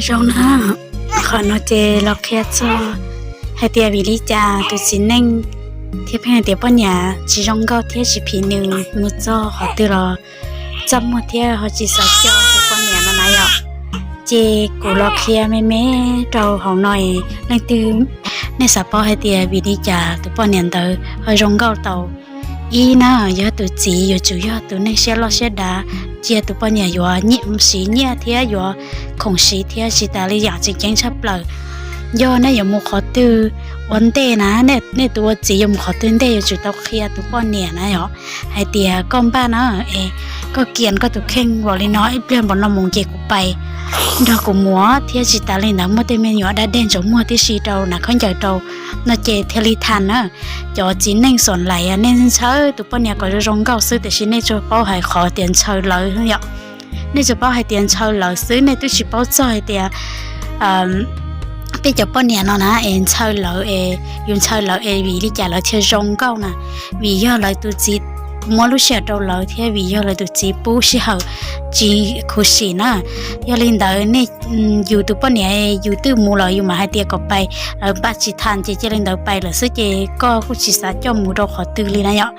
Zoo na, qhov no ces los qhia txog hais tias vim li cas tus txiv neej thiaj pheej hais tias poj niam tsis zoo nkauj thiab tsis phim nws mus txog qhov twg los txaj muag thiab ho tsis xav coj tus poj niam no na yom. Ces kuv los qhia me me rau hauv no, leej twg nej xav paub hais tias vim li cas tus poj niam ntawd ho zoo nkauj tau. Ib na, yog tus txiv yuav tsum yog tus neeg siab loj siab dav, cia tus poj niam yuav nyiam siv nyiaj thiab yuav khoom siv thiab tsis tas li yam tseem ceeb tshaj plaws. Yog nej yuav mus qhov twg ua ntej na, nej tus ua txiv yuav mus qhov twg ntej yuav tsum tau qhia tus poj niam na yom, hais tias koj npaj na, es koj kiam koj tus kheej npaum li no, ib pliag npaum no mus ces kuv pais nrog kuv mus thiab tsis tas li ntawd muaj tej me nyuam dab dej ntsaum muag tib si rau na khaub ncaws rau no ces thiaj li tham na. Cov txiv neej xom lais nej ntshaw tus poj niam kom zoo zoo nkauj xwb tiam sis nej tsuas paub hais qhov tias ntshaw lawv yom. Nej tsuas paub hais tias ntshaw lawv xwb, nej twb tsis paub txog hais tias peb cov poj niam no na es ntshaw lawv es yus ntshaw lawv es vim li cas lawv thiaj zoo nkauj na. Vim yog lawv tus txiv muab lub sij hawm rau lawv thiab vim yog lawv tus txiv pub sij hawm tsis khuv xim na. Yog li ntawd nej yus tus poj niam yus twb mus lawm yus mam hais tias kom pais, lawv npaj tsis tham ces cia li ntawd pais lawm xwb ces koj kuj tsis xav coj mus rau qhov twg li na yom.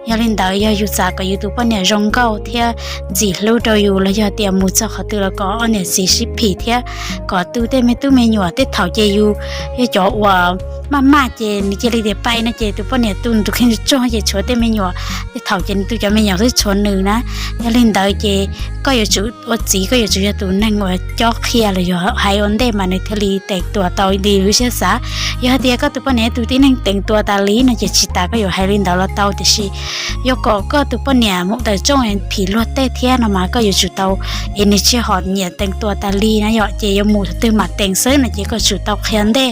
Yog li ntawd yog yus xav kom yus tus poj niam zoo nkauj thiab ntxim hlub rau yus los yog tias mus txog qhov twg los kom ob niam txiv sib phim thiab kom tu tej me tub me nyuam. Tej thaum ces yus yog cov uas maj maj ces nws cia li tias pais no ces tus poj niam tu nws tus kheej tsuag tsuag ces tshuav tej me nyuam, tej thaum ces nws tu cov me nyuam xwb tshuav nws na. Yog li ntawd ces koj yuav tsum ua txiv koj yuav tsum yog tus neeg uas cob qhia los yog hais ua ntej mas nws thiaj li teev tua tau li lub siab xav. Yog hais tias koj tus poj niam yog tus tib neeg teev tua tas li no ces tsis tas koj yuav hais li ntawd los tau tiam sis yog kom koj tus poj niam mus tawm rooj phim luag tej thiab no mas koj yuav tsum tau es nws tsis hom nyiam teev tua tas li na yom, ces yuav mus qhov twg mam teev xwb no ces koj tsum tau qhia ntej.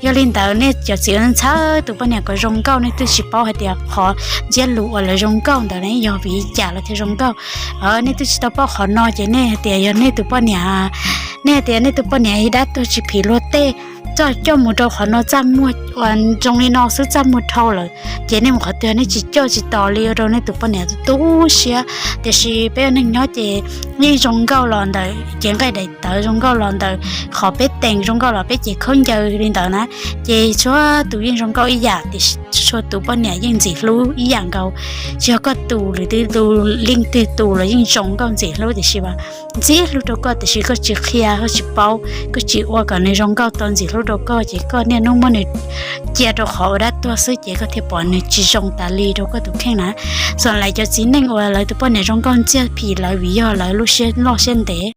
Yog li ntawd nej cov txiv ua ntxhawb tus poj niam kom zoo nkauj nej twb tsis paub hais tias qhov ntsiab lus uas lawv zoo nkauj ntawd ne yog vim li cas lawv thiaj zoo nkauj. Nej twb tsis tau paub qhov no ces nej hais tias yog nej tus poj niam, nej hais tias nej tus poj niam yog dab tuag tsis phim luag tej, coj coj mus rau qhov no txaj muag uas zoo li no xwb txaj muag dhau lawm ces nej mus qhov twg nej tsis coj tsis tos li ua rau nej tus poj niam tu siab. Tiam sis peb ua neeg nyob ces yeej zoo nkauj los ntawm cev nqaij daim tawv zoo nkauj los ntawm qhov peb teev zoo nkauj los peb cev khaub ncaws li ntawd na, ces txhua tus yeej zoo nkauj ib yam tiam sis txhua tus poj niam yeej ntxim hlub ib yam nkaus. Tsis yog koj tus lwm tus leej twg tus los yeej zoo nkauj ntxim hlub tiam sis as ntxim hlub rau koj tiam sis koj tsis qhia koj tsis paub, koj tsis ua kom nws zoo nkauj tau ntxim hlub rau koj ces koj niaj hnub muab nws cia rau qhov uas dab tuag xwb ces koj thiaj pom nws tsis zoo tas li rau koj tus kheej na. Xom lais cov txiv neej uas lawv tus poj niam zoo nkauj ntxiag phim lawv vim yog lawv lub siab loj siab ntev,